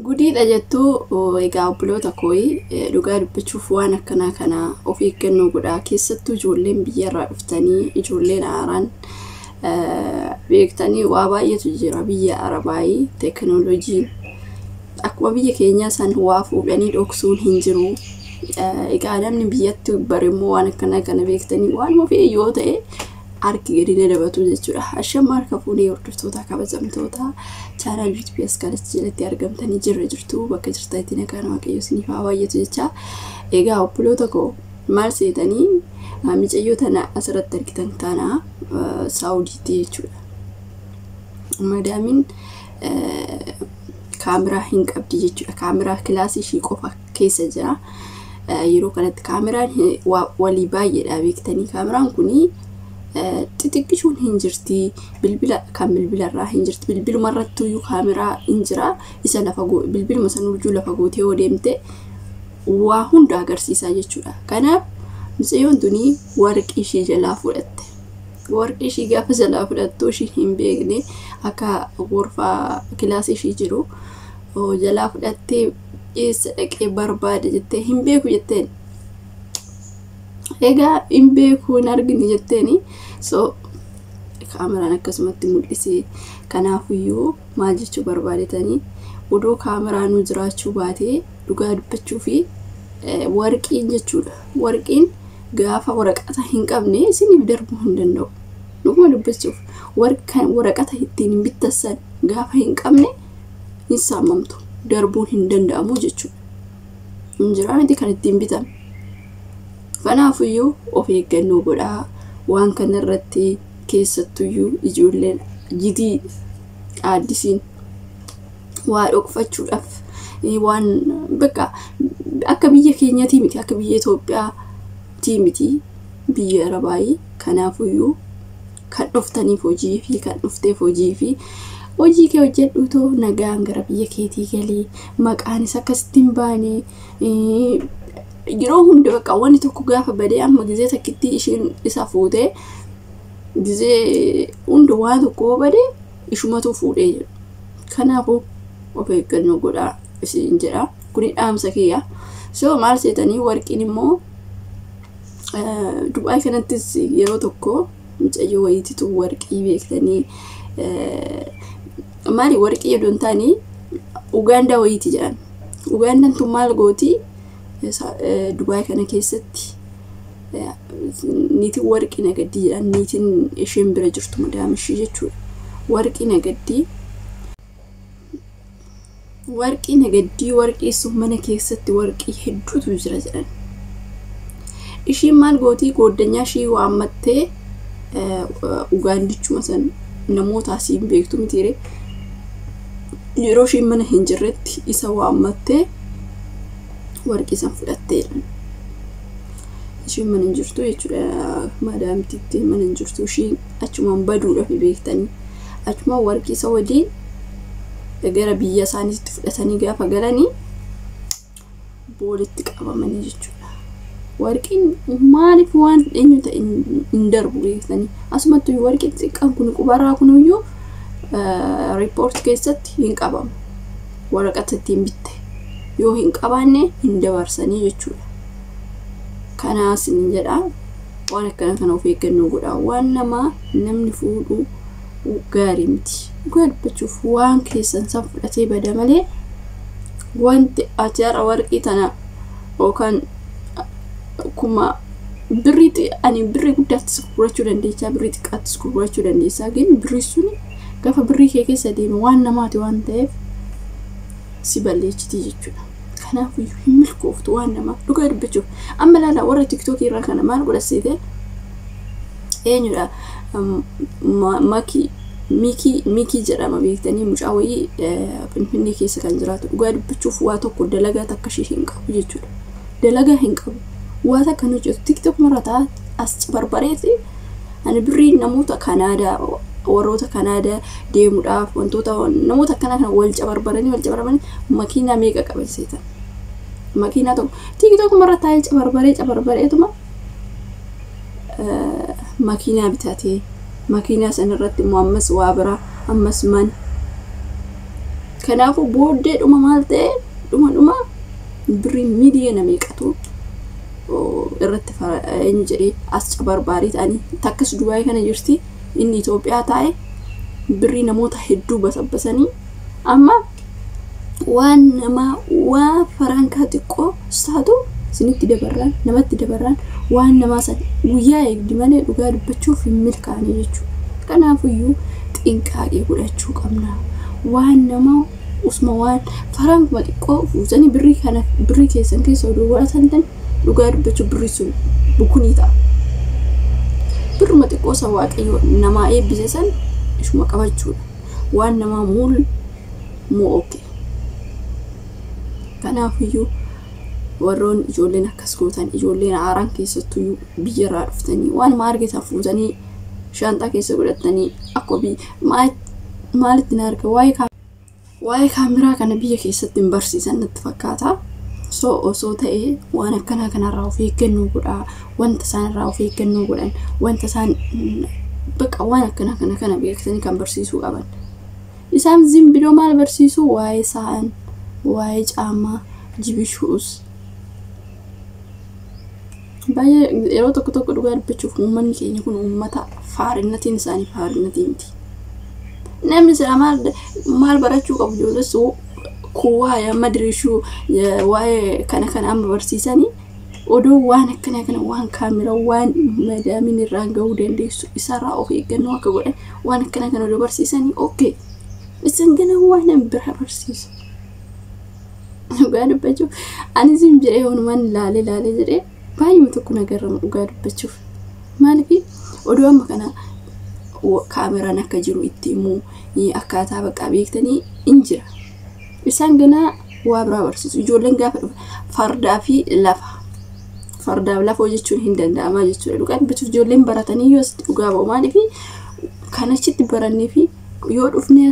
Gudiidha jettuu. Egaa obboloota kooyi, dhugaa dubbachuuf waan akkanaa kana of eeggannoo godhaa. Keessattuu ijoolleen biyyarraa dhuftanii, ijoolleen haaraan beektanii, waa baay'eetu jira biyya Arabaayii. Teekinooloojiin akkuma biyya keenyaa san waa fuudhanii dhoksuun hin jiru. Egaa namni biyyatti bare immoo waan akkanaa kana beektanii waan ofii yoo ta'e harki gadi na dabatu jechuudha. Ashamma harka fuunee, hordoftoota kabajamtoota channel YouTube Askalatti jalatti argamtanii jirra jirtu, bakka jirtanitti nagaan Waaqayyo isiniif haa baay'atu jecha. Egaa obboloota koo, maal seetanii, mucayyoo tana asirratti argitan tana Saawudiitti jechuudha. Madaamiin kaameraa hin qabdi jechuudha. Kaameraa kilaasii ishii qofa keessa jira. Yeroo kanatti kaameraan walii baay'eedha beektanii. Kaameraan kunii xixiqqishuun hin jirti. Bilbila kan bilbilarraa hin jirti. Bilbiluma irrattuyyuu kaameraa hin jira. Isa lafa bilbiluma san urjuu lafa gootee yoo deemte waa hunda agarsiisaa jechuudha. Kanaaf mucayyoon tuni warqii ishii jalaa fudhatte. Warqii ishii gaafa jalaa fudhattu ishii hin beekne, akka gorfaa kilaasii ishii jiru jalaa fudhattee eessa dhaqee barbaade jettee hin beeku jetteen. Egaa hin beeku, hin argine jetteeni. So kaameraan akkasumatti mul'ise. Kanaafiyyuu maal jechuu barbaadetanii, odoo kaameraanuu jiraachuu baatee, dhugaa dubbachuu fi warqiin jechuudha. Warqiin gaafa waraqata hin qabne isiniif darbuu hin danda'u. Dhuguma dubbachuuf waraqata ittiin hin bittassan gaafa hin qabne hin saamamtu, darbuun hin danda'amu jechuudha. Hin jiraa miti kan ittiin bitame. Kanaafiyyuu of eeggannoo godhaa waan kanarratti, keessattuyyuu ijoolleen jidii aaddisiin waa dhokfachuudhaaf waan bakka akka biyya keenyatii miti, akka biyya Itoophiyaatii miti biyya Arabaayii. Kanaafiyyuu kan dhuftaniif hojii fi kan dhufteef hojii fi hojii kee hojjedhu too nagaan gara biyya keetii galii, maqaanis akkasitti hin baane. Yeroo hunda bakka wanni tokko gaafa badee, amma gizee takkitti isheen isa fuutee, gizee hunda waan tokko badee ishumatu fuudhee jedhu. Kanaafuu of eeggannoo godhaa isin jedha. Kuni dhaamsa kiyya. So maal seetanii, warqiin immoo Dubaay kanattis yeroo tokko mucayyoo wayiititu warqii beektanii, maali, warqii odoo hin taane Ugaandaa wayiiti jedhan. Ugaandaan tun maal gooti, Dubaay kana keessatti niitiin warqii nagaddii jedhan, niitiin isheen bira jirtu madaam ishii jechuudha. Warqii nagaddii. Warqii nagaddii, warqii sun mana keessatti warqii hedduutu jira jedhan. Ishiin maal gootii, gooddanyaa ishii waammattee, Ugaandichuma san namoota asiin beektu mitiire, yeroo ishiin mana hin jirretti isa waammattee warqii san fudhattee jedhan. Ishiin mana hin jirtu jechuudha. Madaamtitti mana hin jirtu, ishiin achumaan baduudhaaf beektanii. Achumaan warqii isa waliin gara biyya isaaniitti fudhatanii gaafa galanii boolitti qabamanii jechuudha. Warqiin maaliif waan eenyu ta'e hin darbu beektanii. Asumattuu warqiin xiqqaan kun qubarraa kunuyyuu riipoort keessatti hin qabamu. Waraqata ittiin bitte yoo hin qabaanne hin dabarsanii jechuudha. Kanaas hin jedha, waan akkana kana of eeggannoo godhaa. Waan namaa namni fuudhu gaarii miti. Dhugaa dubbachuuf waan keessan san fudhatee bada malee, wanti ati har'a warqii tana yookaan kuma birrii, ani birrii guddaattis gurgurachuu dandeessaa, birrii xiqqaattis gurgurachuu dandeessaa, gin birrii suni gaafa birrii kee keessa deeme waan namaati waan ta'eef si balleessitii jechuudha. Kanaafuu hin milkooftu waan namaa dhugaa dubbachuuf. Amma ilaala, warra TikTokii irraa kana maal godhaseete, eenyudha, Makii, Mikii, Mikii jedhama beektanii, mucaa wayii Finfinnee keessa kan jiraatu. Dhugaa dubbachuuf waa tokko dalagaa takka ishee hin qabu jechuudha. Dalagaa hin qabu. Waa takka hin hojjetu. TikTok marra ta'a as barbareeti. Ani birrii namoota Kanaadaa, warroota Kanaadaa deemuudhaaf wantoota namoota akkanaa kana wal cabarbaranii wal cabarbaranii makiinaa meeqa qaban seetan. Makiinaa tokko TikTok marra taa'ee cabarbaree cabarbareetuma makiinaa bitatee, makiinaa sanarratti immoo ammas waa biraa, ammas mana. Kanaafuu booddee dhuma maal ta'e dhuma birrii miiliyoona meeqatu irratti eenyu jedhee as barbaarii ta'anii takkas Dubaay kana jirti inni Itoophiyaa taa'e birrii namoota hedduu basabbasanii amma waan namaa waa farankaa xiqqoo taatu isinitti dabarraan namatti dabarraan waan namaa san guyyaa eegdi malee dhugaa dubbachuuf hin milkaa'ne jechuudha. Kanaafuyyuu xinqaaqee godhachuu qabna. Waan namaa usuma waan farankuma xiqqoo fuutanii birrii kana birrii keessan keessa oduu godhatan tan dhugaa dubbachuu birrii sun bukunii ta'a. Birruma xiqqoo san Waaqayyo namaa eebbise san ishuma qabachuudha. Waan namaa muul moo oke. Kanaafiyyuu warroon ijoolleen akkas gootan ijoolleen haaraan keessattuu biyyarraa dhuftanii waanuma argitan fuutanii shaanxaa keessa godhatanii akka maalitti na arga waa'ee kaameraa kana biyya keessatti hin barsiisan natti fakkaata. So osoo ta'ee waan akkanaa kanarraa of eeggannoo godhaa, wanta isaan irraa of eeggannoo godhan, wanta isaan bakka waan akkanaa kana kana beeksisanii kan barsiisuu qaban. Isaan zimbiloo maal barsiisuu waa'ee sa'aan, waa'ee caamaa, jibishuus. Baay'ee yeroo tokko tokko dhugaa dubbachuuf uummanni keenya kun uummata faarinnatiin isaanii faarinnatii miti. Namni silaa maal barachuu qabu ijoolles kuwaa amma diriishuu waa'ee kana kana amma barsiisanii odoo waan akkanaa kana waan kaameraa waan madaamiin irraan gahuu dandeessu isarraa of eeggannoo akka godhan waan akkanaa kana odoo barsiisanii okay. Isin gana waan an biraa barsiisu. Dhugaa dubbachuuf anis hin jedhee wanumaan laalee laalee jedhee baay'uma tokko nagarrama dhugaa dubbachuuf. Maaliif odoo amma kana kaameraan akka jiru itti himuu akkaataa bakka beektanii hin jira. Isaan ganaa waa biraa barsiisu. Ijoolleen gaafa dhufe fardaa fi lafa. Fardaaf lafa hojjechuun hin danda'amaa jechuudha. Dhugaa dubbachuuf ijoolleen baratanii yoo asitti dhugaa ba'u maaliif kan achitti barannee fi yoo dhufnee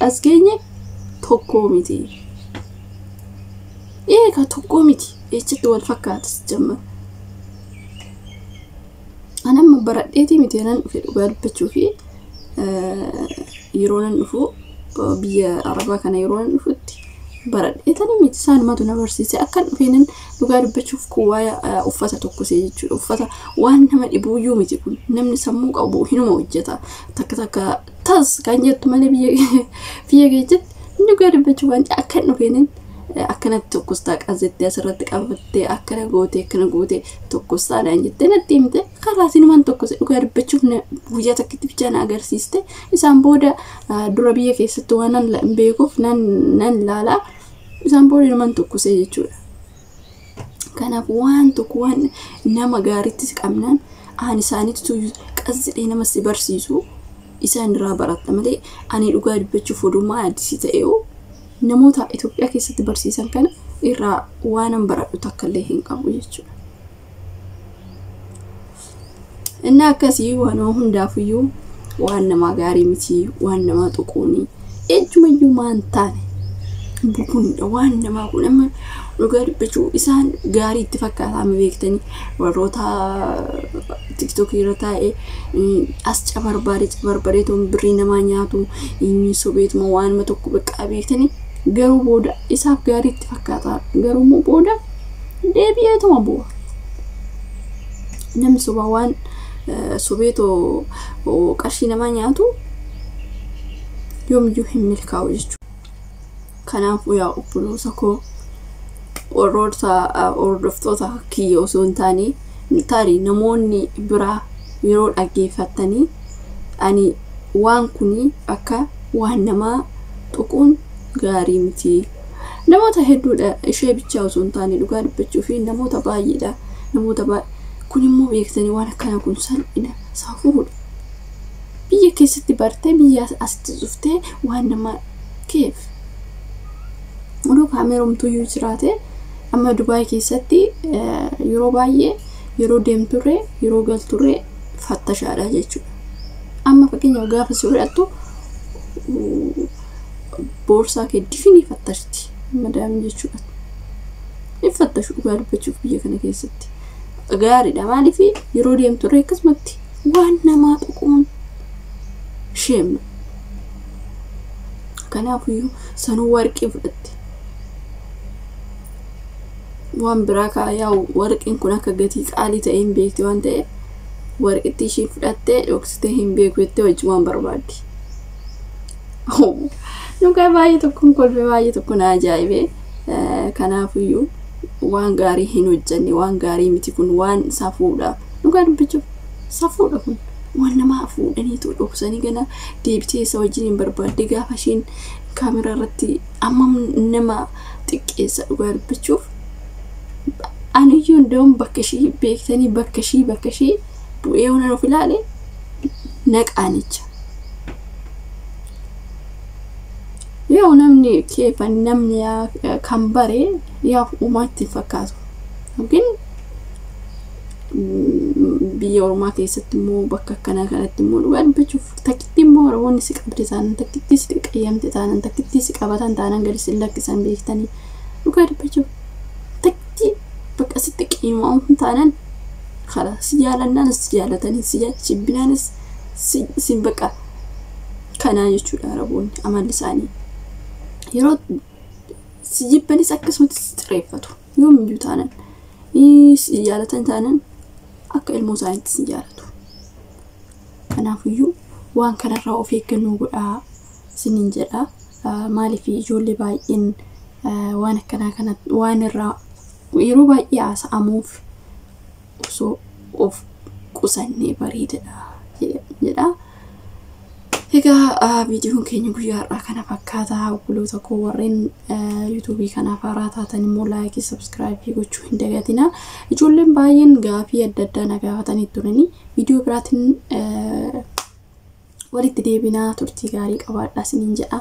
as geenye tokkoo miti. Eegaa tokkoo miti. Eechatti wal fakkaatas jamma. Ani amma baradheetii miti nan dhufe dhugaa dubbachuu fi yeroo nan dhufu biyya Arabaa kana yeroo nan dhufutti baradheetanii miti isaanumatu na barsiise akkan dhufeenan dhugaa dubbachuuf kuwaa uffata tokkosee jechuudha. Uffata waan nama dhibuuyyuu miti kun namni sammuu qabu hinuma hojjeta. Takka takka tas kan jettu malee biyya keessatti dhugaa dubbachuuf waan akkan dhufeenan akkanatti tokkostaa qazettee asirratti qabattee akkana gootee akkana gootee tokkostaadhaan jettee natti himte karaa sinumaan tokkose dhugaa dubbachuuf guyyaa takkitti bichaa na agarsiiste. Isaan booda dura biyya keessatti waan nan hin beekuuf nan ilaalaa isaan booda naman tokkosee jechuudha. Kanaaf waan tokko waan nama gaariitti qabnaan aan isaaniitu qazzidhee nama si barsiisu isaan irraa baratta malee ani dhugaa dubbachuuf odummaa addisii ta'ee namoota Itoophiyaa keessatti barsiisan kana irraa waan an baradhu takka illee hin qabu jechuudha. Inni akkasii waan hundaafiyyuu waan namaa gaarii miti, waan namaa tuquuni ejjumayyuu maan taane bukunidha waan namaa kun amma dhugaa dubbachuu isaan gaarii itti fakkaata amma beektanii warroota tiktookii irra taa'ee as cabarbaaree cabarbareetuma birrii namaa nyaatu sobeetuma waanuma tokko baqqaa beektanii garuu booda isaaf gaarii itti fakkaata garuu immoo booda deebi'eetuma bu'a. Namni sobaa waan sobeetoo qarshii namaa nyaatu yoomiyyuu hin milkaa'u jechuudha. Kanaafuu yaa obboloota koo warroota hordoftoota kiyya osoo hin taane tarii namoonni biraa yeroo dhaggeeffatanii ani waan kuni akka waan namaa tuquun gaarii miti. Namoota hedduudha ishee bichaa osoo hin taane dhugaa dubbachuu fi namoota baay'eedha. Namoota baay'ee kun immoo beektanii waan akkanaa kun salphina safuudha. Biyya keessatti bartee biyya asitti dhuftee waan namaa keef. Odoo kaameeromtuyyuu jiraate amma Dubaay keessatti yeroo baay'ee yeroo deemturree yeroo galturree fattashaadha jechuudha. Amma fakkeenyaaf gaafa si fudhattu boorsaa kee difinii fattashti madaamiin jechuudha. Hin fattashu dhugaa dubbachuuf biyya kana keessatti. Gaariidha maaliif yeroo deemturree akkasumatti waan namaa tuquun sheemna. Kanaafiyyuu sanuu warqii fudhatte. Waan biraa kaayaa warqiin kun akka gatii qaalii ta'e hin beekti waan ta'eef warqitti ishii fudhattee dhoksitee hin beeku jettee wajjumaan barbaaddi. Dhugaa baay'ee tokkoon kolfe, baay'ee tokko na ajaa'ibee. Kanaafiyyuu waan gaarii hin hojjenne, waan gaarii miti kun, waan safuudha. Dhugaa dubbachuuf safuudha kun. Waan namaa fuudhaniitu dhoksanii gana deebitee isa wajjin hin barbaadde gaafa isheen kaameraa irratti ammam nama xiqqeessa dhugaa dubbachuuf. Aniyyuu indoom bakka ishii beektanii bakka ishii bu'ee waan of ilaale naqaanicha. Yoo namni keefan namni kan bare yaa uumaatti hin fakkaatu. Yookiin biyya ormaa keessatti immoo bakka akkanaa kanatti immoo dhugaa dubbachuuf takkitti immoo Oromoonni si qabde taanan, takkitti si qayyamte taanan, takkitti si qabatan taanan gadi si lakkisan beektanii. Dhugaa dubbachuuf takkitti bakka sitti qiimaa'u taanan kala si jaalannaanis si jaalatanii, si jibbinaanis si bakka kanaa jechuudha. Araboonni amalli isaanii yeroo si jibbanis akkasumatti si xireeffatu. Yoomiyyuu taanan si jaalatan taanan akka ilmoo isaaniitti si jaalatu. Kanaafiyyuu waan kanarraa of eeggannoo godhaa isiniin jedha. Maaliif ijoollee baay'een waan akkanaa kana waan irraa yeroo baay'ee haasa'amuuf osoo of qusannee bareedadha jedha. Egaa viidiyoon keenya guyyaa har'aa kana fakkaata. Obboloota koo warreen yuutuubii kanaaf haaraa taatan immoo like, subscribe gochuu hin dagatina. Ijoolleen baay'een gaafii adda addaa na gaafatanii turanii, viidiyoo biraatiin walitti deebinaa, turtii gaarii qabaadhaa isiniin jedha.